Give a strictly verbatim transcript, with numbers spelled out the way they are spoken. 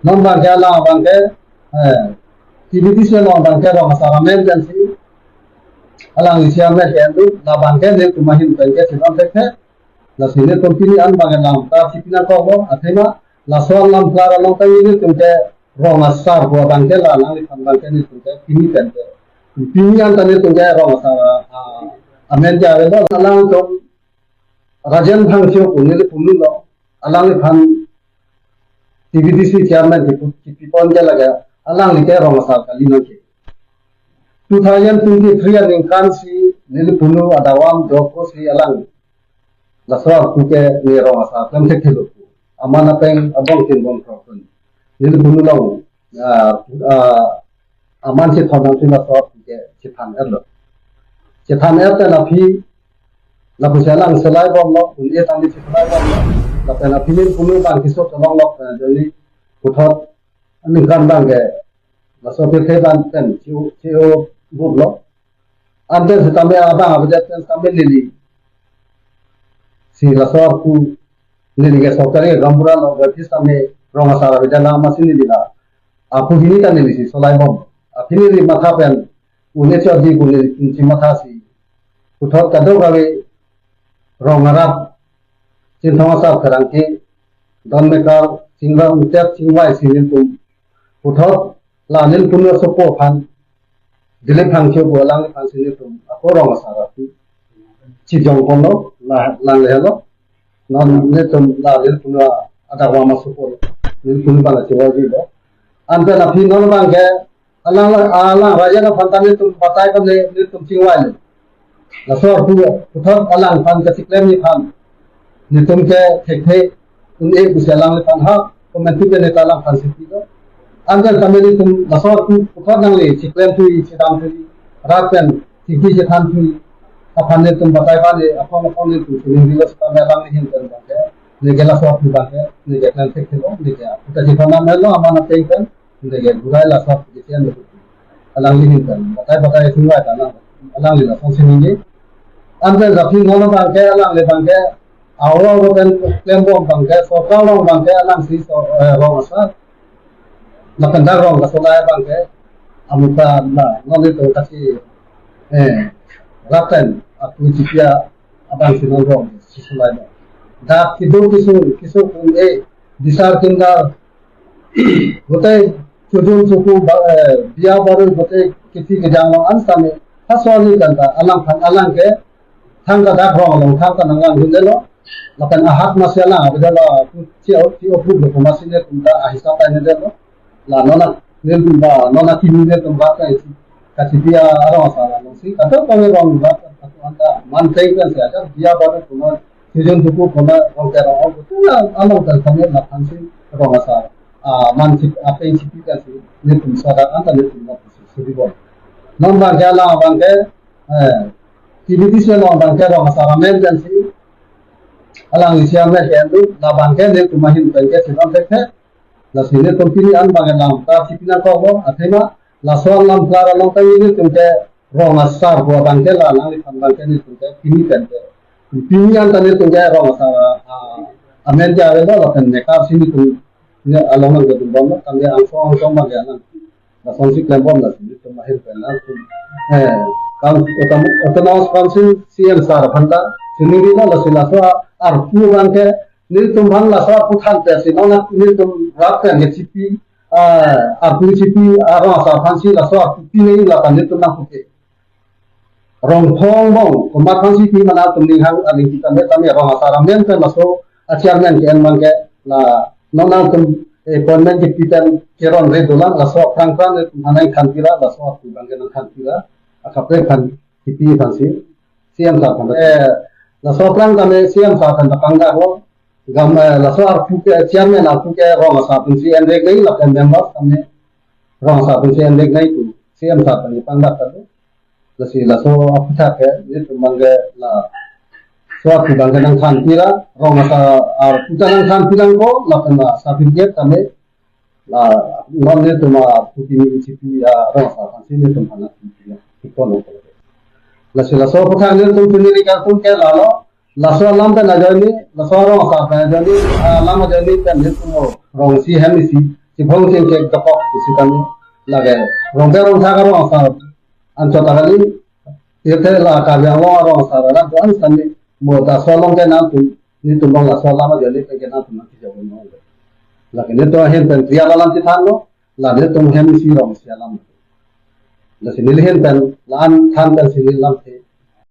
Non abangke alang abangke, eh, T B T C along abangke rong asar amen pensi, alangli chairman ke endu, labangke nelitum ahin penke chedon thekthe, lasi nelitum pini an abangke lam ta chipi nangkoklo, athema, laso alam klar along ta nelitum ke rong asar pu abangke la alangliphan abangke nelitum ke pini penke. Pini an ta nelitum ke rong asar, ah, amen ke avelo, alangtum Rajen Phangcho pu neli punu lo, alangliphan T B T C chairman kipu, kipipon ke lake, alangli ke rong asar kali nangke. Two thousand twenty-three aningkan si neli punu adawam dopo si alang laso arpu ke ne rong asar klem thekthelo pu. Aman apeng abong tin bong thok pun. Neli punu long, ah, ah, aman si thonang si laso arpu ke chethan erlo. Chethan er pen aphi, lapusi alang selai bomlo, un-e tangli si selai bomlo. Lapen aphi neli punu abang keso tolong lok, eh, jadi puthot aningkan abangke laso pirthe abang pen chi-o, chi-o buplo. Ante setame abang avedet pen setame neli si laso arpu neli ke sorkari gaonbura lo, berarti setame rong asar avedet lang amatsi neli la arpu hini ta neli si solai bom. Aphi neli matha pen un-e chot di pu neli si matha si puthot kadokave rong arat, Chinthong Asar Pherangke, Don Mekar, Chingvai Umtep, Chingvai si nelitum puthot la neli punu asopo aphan, Dilip Phangcho pu alangliphan si nelitum ako rong asar arpu chijong ponlo, la, lang lehelo. Non nelitum la neli punu adawam asopo, neli punu abang chiwai dilo. Ante aphi non abangke alang, alang Rajen aphan ta nelitum batai kone nelitum chingvai lo. Laso arpu puthot alangphan kachiklemji aphan nelitum ke thekthe un-e pusi alangliphan ha komantu ke neta alangphan si pilo. Ante setame nelitum laso arpu puthot nangli chiklem thuji, chedam thuji, rat pen chingki chethan thuji aphan nelitum batai bane, aphong aphong nelitum chiningri lo, setame alangli ahin pen abangke, neke laso arpu abangke neke klem thekthelo, neke arpu ta chethon amelo, aman apeng pen neke burai laso arpu ke chian lo. Alangli ahin pen batai batai chingvai ta alang, alangli lason chiningri. Ante aphi non abangke alangli abangke, awo awo pen klem bom abangke, sorkar along abangke alangsi so, eh, rong asar, lapen dak rong kasolai abangke, amuka na, non nelitum kachi, eh, rat pen arpu chipi abang si non rong si solai lo. Dak kedo kesung, kesung un-e, bisar kindar, gotei chojun choku ba, eh, biya baru gotei kithi kejang along an setame, ha soni kanta alangphan, alangke thangta dak rong along thangta nanglang dun delo. Lapen ahat masi alang avedet lo, chi-o, chi-o puk lo, masi nelitum ta ahisap ta ne delo. La non a, nelitum ba, non akimi nelitum ba ta isi kachipi arong asar alongsi, kata kami rong ba, kata anta man teng kan si aja, biya baru pu non, chojun choku pu non, rong terong, rong terong, along terong kami laphan si rong asar, ah, man chip, apeng chipi kan si, nelitum sadak anta nelitum ba si, si di bom. Non abangke alang abangke, eh, T B T C along abangke rong asar amen pensi, alangli chairman ke endu, labangke nelitum ahin penke chedon thekthe, lasi nelitum pini an abangke lam ta chipi nangkoklo, athema laso alam klar along ta nelitum ke rong asar pu abangke la alangliphan abangke nelitum ke pini penke, pini an ta nelitum ke rong asar, ah, amen ke avelo, lapen Mekar si nelitum ne along nangkedun bomlo, tangte angsong angsong abangke alang lasonsi klem bom, lasi nelitum ahin pen nangtum, eh, kam, utam, Autonomous Council C M sir aphan ta chiningri lo, lasi laso arpu abangke nelitum aphan laso arpu than pensi non nelitum rat pen kechipi, ah, arpu chipi, ah, rong asar aphansi laso arpu pi nangji, lapen nelitum nangpuke. Rong thong bong, komat aphansi pi ma nangtum ninghang aling kita me tame rong asar amen pen laso a chairman ke-en abangke la non nangtum appointment kepi pen keron re dolang, laso aphrang aphrang nelitum aphan nangthan pira, laso arpu abangke nangthan pira, akaprek aphan kepi aphansi C M sir aphan. Eh, laso aphrang tame C M sir aphan ta pangdaklo. Gam, eh, laso arpu ke chairman arpu ke rong asar pensi enrek nangji, lapen members tame rong asar pensi enrek nangji pu C M sir aphan pangdak ta do. Lasi laso aphuthak ke nelitum abangke laso arpu abangke nangthan pira, rong asar arpu ta nangthan pira ko, lapen la certificate tame la non nelitum arpu kimi chipi arong asar aphansi nelitum aphan nangthan pira, pi ponlo. Lasi laso aphuthak nelitum pini rika tum ke lalo, laso alam pen ajoine, laso arong asar pen ajoine, ah, alam ajoine pen nelitum rong isi hem isi Chiphong chingchek dokok isi kami. Lake Rongthe Rongthak arong asar anchot kali. Tirthe la Karbi Anglong arong asar anak do-an sitame mo ta solong ke nangtum, netum bang laso alam ajali ke nangtum nangkejok non. Lake netum ahin pen Priya alam chethanlo, la netum hem isi rong isi alam. Lasi neli ahin pen la-an than pen si neli lamthe